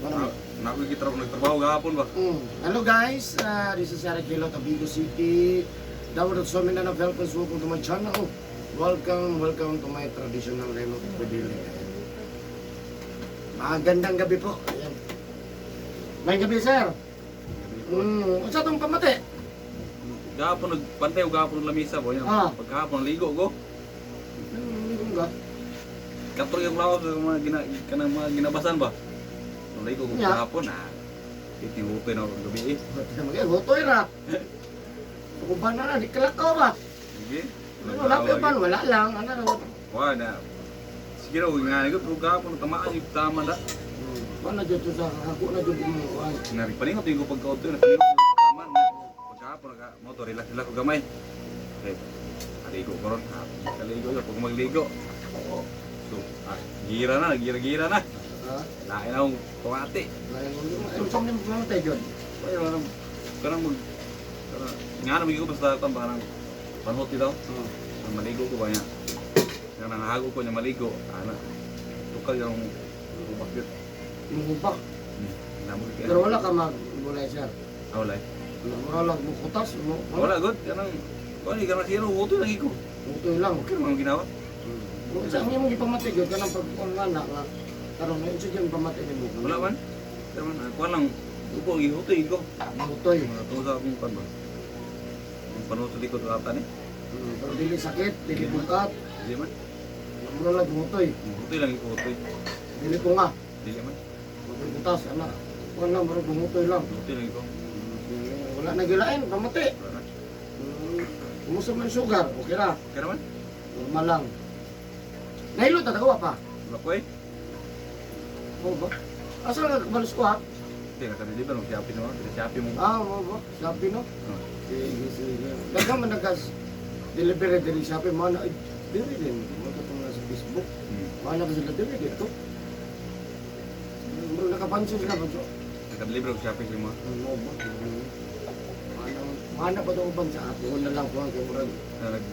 Ano? Na ako gitrabaho, nagtrabaho gahapon ba? Hello guys, this is Eric Hilot of Vigo City. Dawad at Sominan of Helpers, welcome to my channel. Welcome, welcome to my traditional Hilot Pwedili. Magandang gabi po. Ayan. May gabi, sir. Unsa tong pamati? Gahapon nagpantay og gahapon lamisa ba niya. Pagkahapon ligo ko. Ka. Katro yung lawas sa mga gina kanang mga ginabasan ba. Ligo ko gahapon ah. Iti hutoy na ako gabi eh. Mag hutoy ra. Kuban na na, di kalakaw ba? Sige. Wala pa ban, wala lang. Ano na? Wa na. Sige raw nga ko pero gahapon tamaan yung tama na. Wala jud to sa ako na jud mo kuan. Naripalingot yung ko pagkaudto na tama na. Pagkahapon naka moto relax relax ko gamay. Okay. Aligo ko ron. Kaligo yo pag magligo. So, gira na, gira-gira na. Ha? Lain na akong pamati. Unsa man mo tayo jud? Ay, parang, parang mag, parang, nga naman ko basta tan parang panhot daw. Ang maligo ko ba niya? Nga nangahago ko niya maligo. Ana. Tukal yung ubak yun. Mubak. Namog kaya. Pero wala ka magbulay, sir. Ah, wala eh. Wala lang mo kutas mo. Wala, good. Kanang, kuan kanang sino, uto lang ko. Utoy lang. Okay naman ang ginawa. Kung sa ang imong gipamati gyud kanang pagkuan nga na nga karon na unsa gyud pamati nimo? Wala man. Pero man, kuan lang, upo, gihutoy ko. Utoy. Mga tungo sa akong kuan ba? Ang panhot sa likod ata ni. Pero dili sakit, dili bukat, Di man. wala lang utoy. Hutoy lang ko, hutoy. Dili ko nga. Dili man. Magbutas ana. Wala murag umutoy lang. Hutoy lang ko. Wala na gilain pamati. Wala na. Kumusta man yung sugar? Okay ra. Okay naman. Normal lang. Nahilo ta dagawa pa. Wala ko eh. Oo ba? Asa ka kabalos ko ha? Hindi, naka-deliver mo. Shopee naman. Shopee mo. Ah, oo ba? Shopee no? Oh. Sige, sige. Daghang man nagkas delivery diri Shopee mo na ay diri din. Mo katong nasa Facebook. Wala ka sila diri dito. Bro, nakapansin sila ba? Naka-deliver ko Shopee si mo. Ano ba? Mana ba itong uban sa ato? Na lang ko ang kay murag.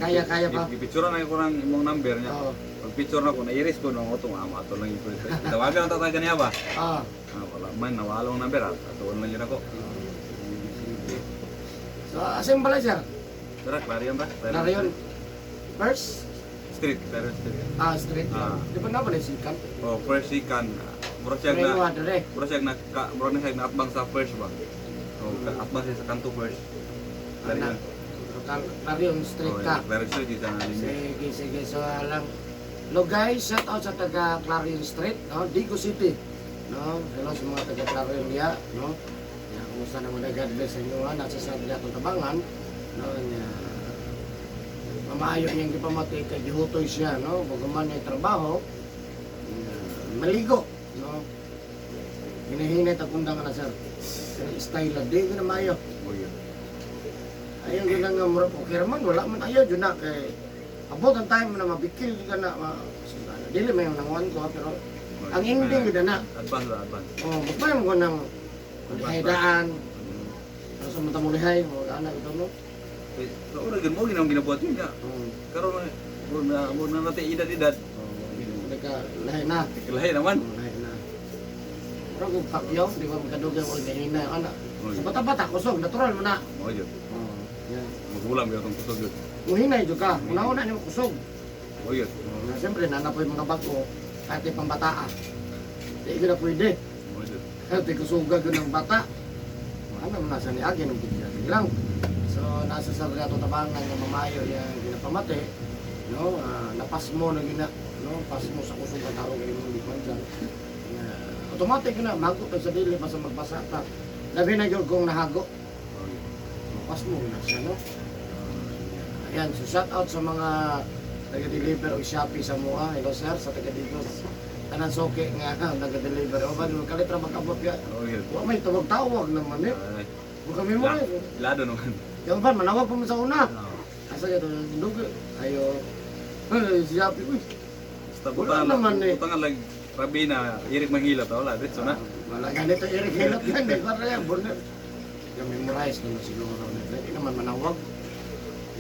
Kaya, kaya pa? Gipicture na ko ng imong number niya. Oo. Pag picture na ko, na-iris ko nung auto, ato lang yung Tawagan ang tatagan niya ba? Ah. Ah, wala man, nawala ang number. Ato lang yun ako. So, asa yung balay, sir? Tara, Clarion ba? Clarion. First? Street, Clarion Street. Ah, street. Ah. Di ba na ba na sikan? Oh, first ikan. Mura siya na, Preno dire. mura siya na, ka, mura na siya na atbang sa first ba? Oh, atbang siya sa kanto first. Clarion. Clarion Street Oh, ka. Clarion Street, isa na linya. Sige, sige. So, alam. Hello guys, shout out sa taga Clarion Street, no? Digo City. No? Hello sa mga taga Clarion niya, no? Ya, kumusta naman na God bless sa inyo ha? Nasa sa atong tabangan, no? Nya, mamaayo niyang gipamati kay gihutoy siya, no? Bagaman niya trabaho, nya, maligo, no? Hinahinay tagundang na sir. Pero style na, di ko na maayo. Oh, yun. Ayaw yun lang nga murag okay ra man, wala man ayaw yun na kay abot ang time na mabikil ka na ma, dili may nanguan ko pero ang ending yun na. Advance ba? Advance. Oh, magpayo mo ko ng daan para sa mata mo lihay mo anak ito no. Eh, so, ora gyud mo ginang ginabuhat yun niya. Karon na mo na natin edad-edad. Oh, nagka lahi na. Lahi naman. Oh, lahi na. Pero kung pakyaw, di ba magkadugay mo hina anak. Oh, Sa yun. bata-bata kusog natural mo na. Oh, yun. Oh, yeah. Magulang yun itong kusog yun. Muhinay jud ka, una-una nimo kusog. Oh, yun. Oh, na siyempre nanapoy mga bago kahit yung pambataa. Di ko na pwede. Oh, yun. Kahit kusuga ko ng bata. Ano man nasa ni Agi ng bigyan. Sige lang. So nasa sa ato tabangan nga mamayo yang ginapamate, no? Ah, napasmo na gina, no? Pasmo sa kusog ang tawag ini mong gikuan dyan. Nga, automatic na magot ka sa dili basta magbasa ka. Labi na gyud kung nahago. Oh, yun. Pasmo na siya, no? Ayan, so shout out sa mga taga-deliver og Shopee sa mua. Hello sir, sa taga Digos. Tanan soke nga taga-deliver. O ba, kalit ra magkabot ka. Oh, yun. Wa may tawag-tawag naman eh. Ay, Wa kami mo eh. Lado naman. Yung ba, manawag pa man sa una. Oh. Asa ka ito, dugo. Ayo. Ay, si Shopee, uy. Basta Wala butangan naman eh. Butangan lang Rabina, Eric Manghila to, wala diretso na. Wala ganito, Eric Hilot yan. Di ba rin, burner. Yung memorize naman siguro. Hindi naman manawag.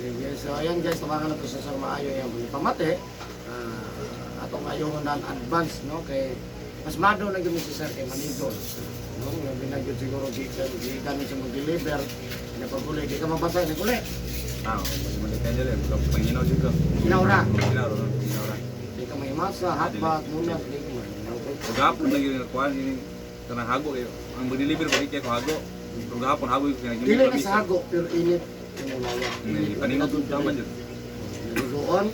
Sige, so ayan guys, tawagan na to sa Sir Maayo yung pamate. Atong ayong na advance, no? Kay Pasmado na gyud si sir kay maligo. No, labi na gyud siguro gikan gikan sa mag-deliver. Napaguli, di ka mabasa ni kuli. Ah, mali kayo dyan. Panginaw dito. Hinaura. Hinaw, hinaw. Di ka mahimasa, hotbag, munas, di ka mahinaw. Pagkahapon na yun, kuhan, yun, kanang hago kayo. Ang mag-deliver ba, di kaya ko hago. Pero gahapon, hago yung kinagimik. Dili na sa hago, pero init. Imong lawa. Init, paningot yung taman yun. Naliguon.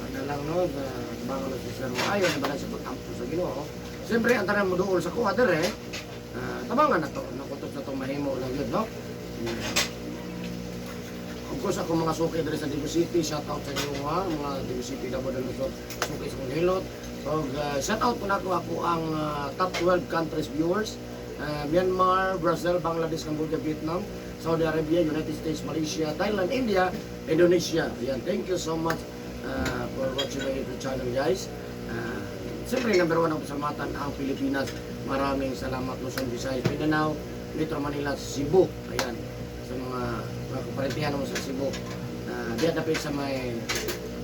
Ano lang no, sa bangon na si Sir Maayo, na ba sa pag-ampo sa Ginoo. Siyempre, ang tanan mo dool sa kuha dire, tabangan na to, nakutos na to mahimo lang yun, no? Of course, ako mga suki dire sa Digo City, shout out sa inyo ha, mga Digo City, Davao del Sur, suki sa kong hilot. So, shout out po na ako ang top 12 countries viewers. Myanmar, Brazil, Bangladesh, Cambodia, Vietnam, Saudi Arabia, United States, Malaysia, Thailand, India, Indonesia. Ayan, thank you so much for watching my YouTube channel, guys. Siyempre, number one ang pasalamatan ang Pilipinas. Maraming salamat Luzon, Visayas, Mindanao, Metro Manila, Cebu. Ayan, sa mga kaparentihan mo sa Cebu. Diya dapit sa may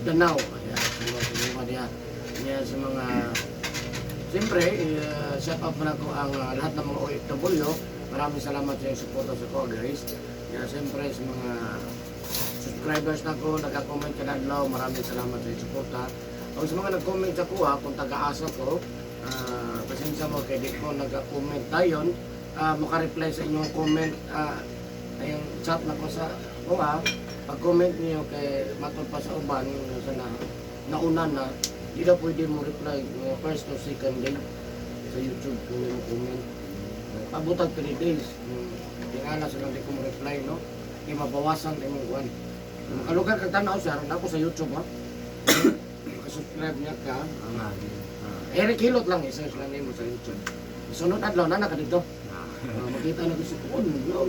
Danao. Ayan, sa mga sa diya. Ayan, sa mga siyempre, shout out muna ko ang lahat ng mga OFW. Maraming salamat sa inyong suporta sa ko, guys. Kaya siyempre, sa mga subscribers na ko, nagka-comment kada adlaw, maraming salamat sa inyong suporta. O sa mga nag-comment sa ko, ha, kung taga-asa ko, pasensya mo kay di ko nagka-comment dayon, maka-reply sa inyong comment, ayong chat na ko sa ko ha, pag-comment niyo kay matod pa sa uban, sa na, nauna na, di daw pwede mo reply mga first or second day sa YouTube kung may mo comment. Pabutag 3 days. Tingala sa lang di ko mo reply, no? Di mabawasan imong kuan. Makalugar kag tanaw sir, nako sa YouTube ha. Makasubscribe niya ka. Eric Hilot lang i-search lang nimo sa YouTube. Sunod adlaw na naka dito. Makita na ko sa oh, no.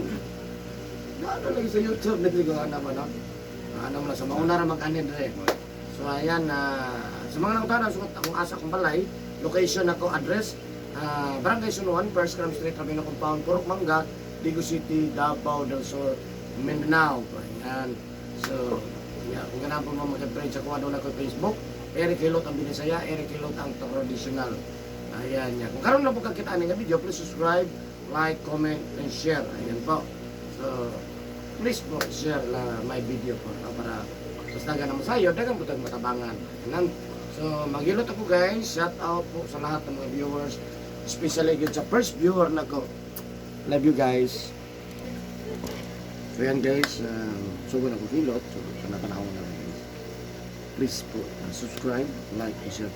Na lagi sa YouTube na ko ana ba no? Ano mo na sa mauna ra mag-ani dire. So ayan, sa mga nangutana sa akong asa akong balay, location ako, address, Barangay Sunuan, First Cram Street, Rabino Compound, Purok Mangga, Digo City, Davao del Sur, Mindanao. Ayan. So, yeah, kung ganahan po mo mag-friend sa kuha doon ako Facebook, Eric Hilot ang Binisaya, Eric Hilot ang traditional. Ayan yan. Kung karon na po kakita nga video, please subscribe, like, comment, and share. Ayan po. So, please po, share la my video po para basta dagan naman sa'yo, dagan po tayong matabangan. Ayan. So, maghilot ako guys. Shout out po sa lahat ng mga viewers. Especially yun sa first viewer na ko. Love you guys. So yan guys, sugod ako hilot. So, tanatanaw na lang guys. Please po, subscribe, like, and share.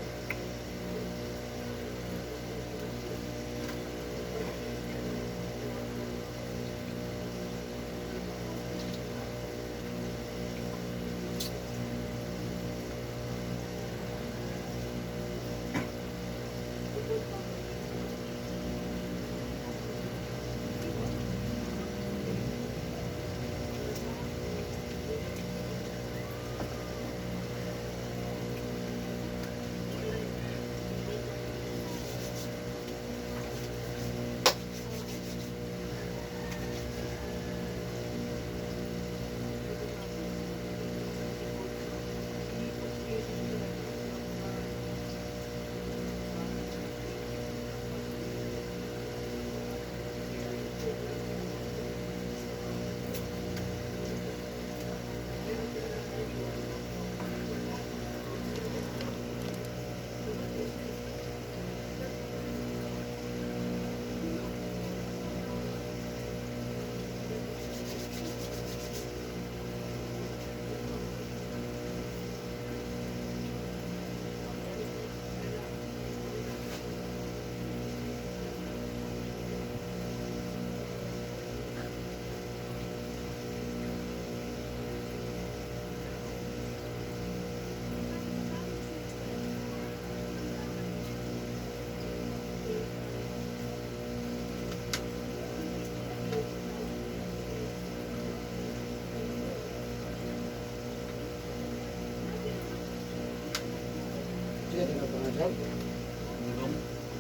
Sige, tingnan po nga dyan.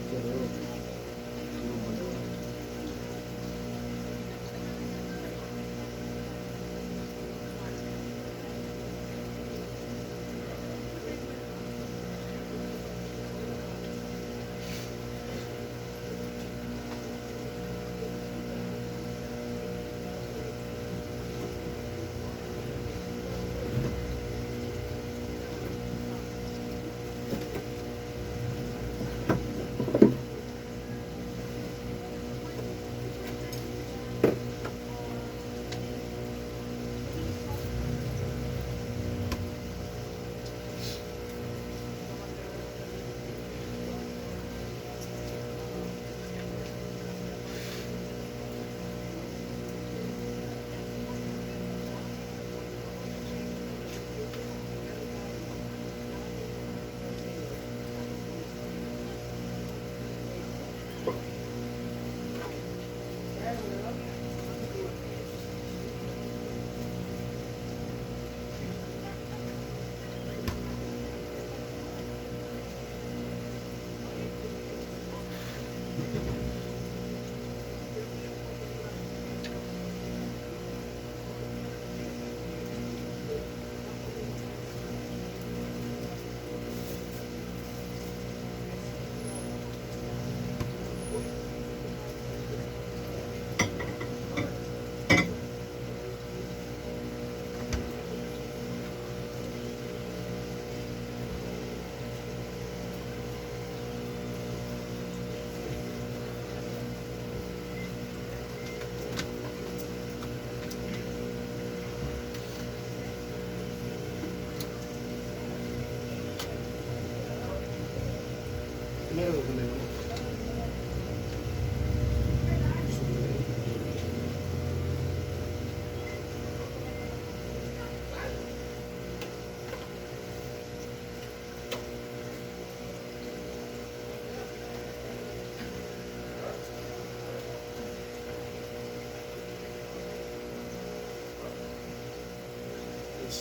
Sige.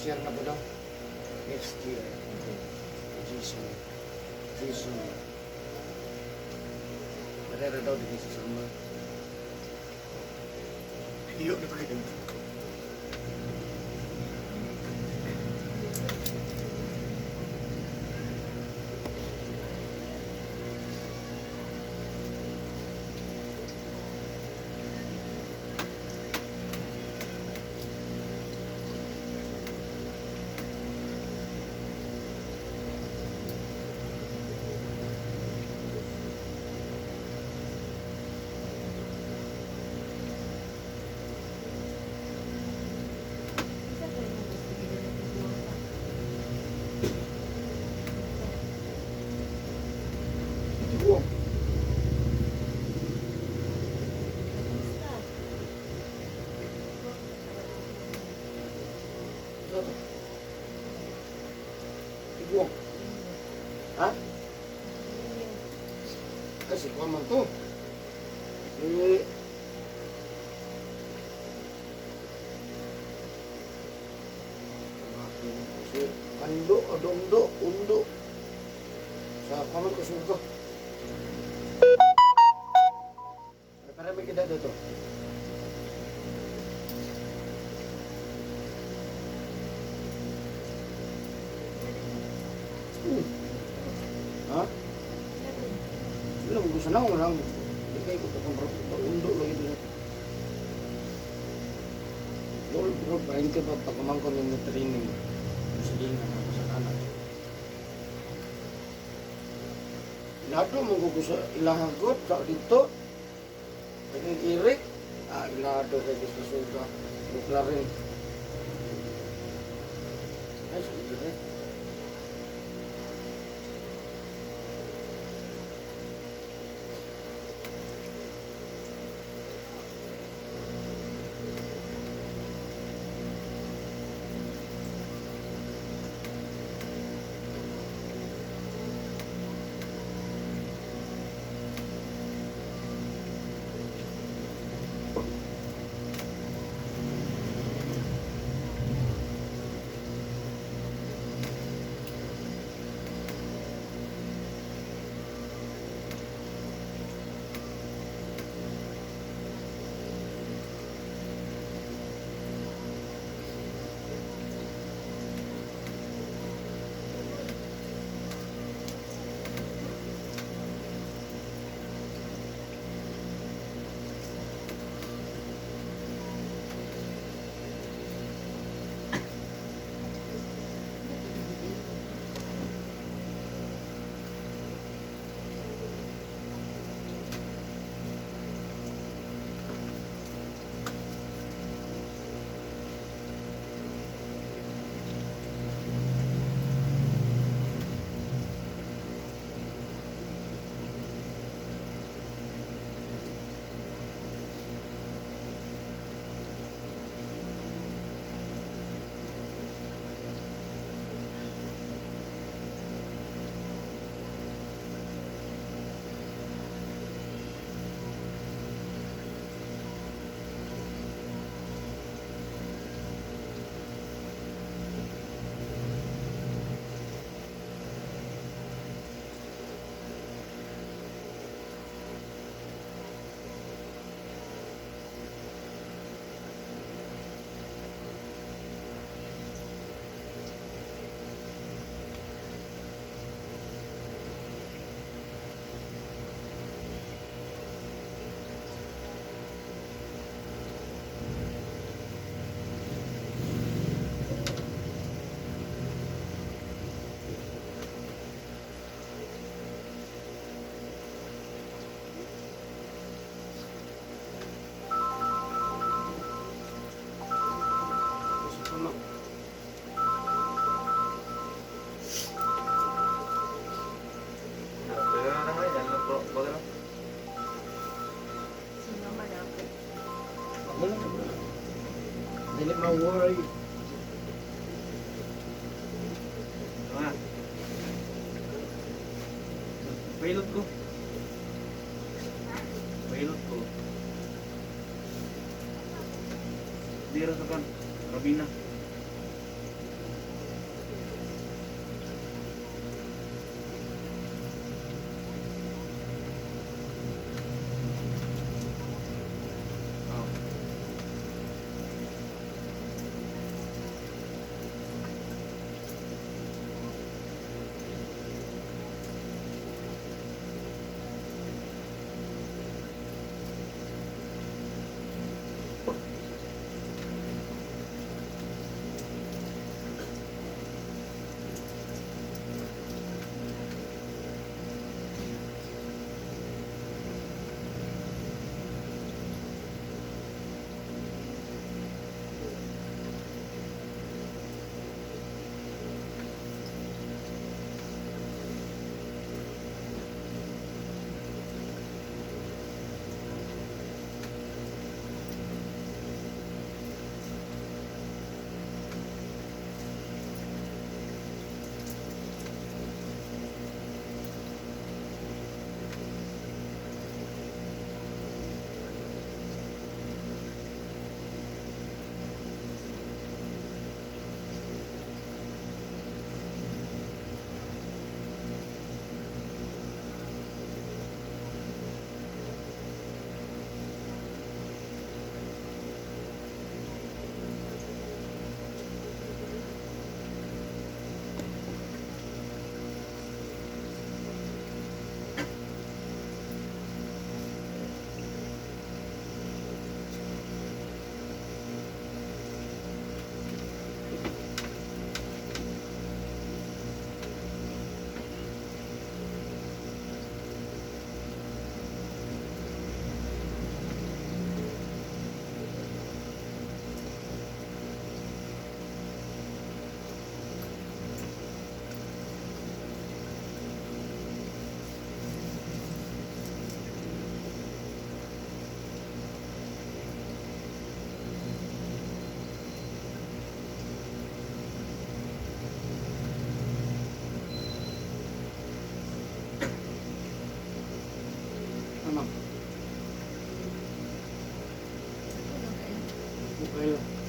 Next year na po daw. Next year. Jason. Jason. Marera daw din sa summer. Iyo na kayo. Isa ko yung gusto ko. Ito. Kamusta? Ito. Ito. Ha? Kasi kuha man to. Eh, si Ando, Adondo, Undo. Sa kaman ko suga. Para may kita dito. Ha? Wala ko sa naong lang. Di kayo ko kung undo lagi dito. Lol, bro, parang ka ba pagkamangko ninyo training? Sige nga ako sa kanan. Ilado mo ko sa ilahagot sa dito. Naging irik. Ah, ilado kay gusto suga. Bukla rin. Ay, sa irik. Sa kama. Pero na naman, yan lang po. Baga lang. Si mama na ako. Wala na. Dili ma-worry. Tama. Pailot ko. Pailot ko. Dira sa kan. Rabina. na, ma'am. Ako lang kayo. Okay.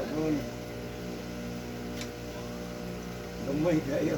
Karon. Gamay kayo.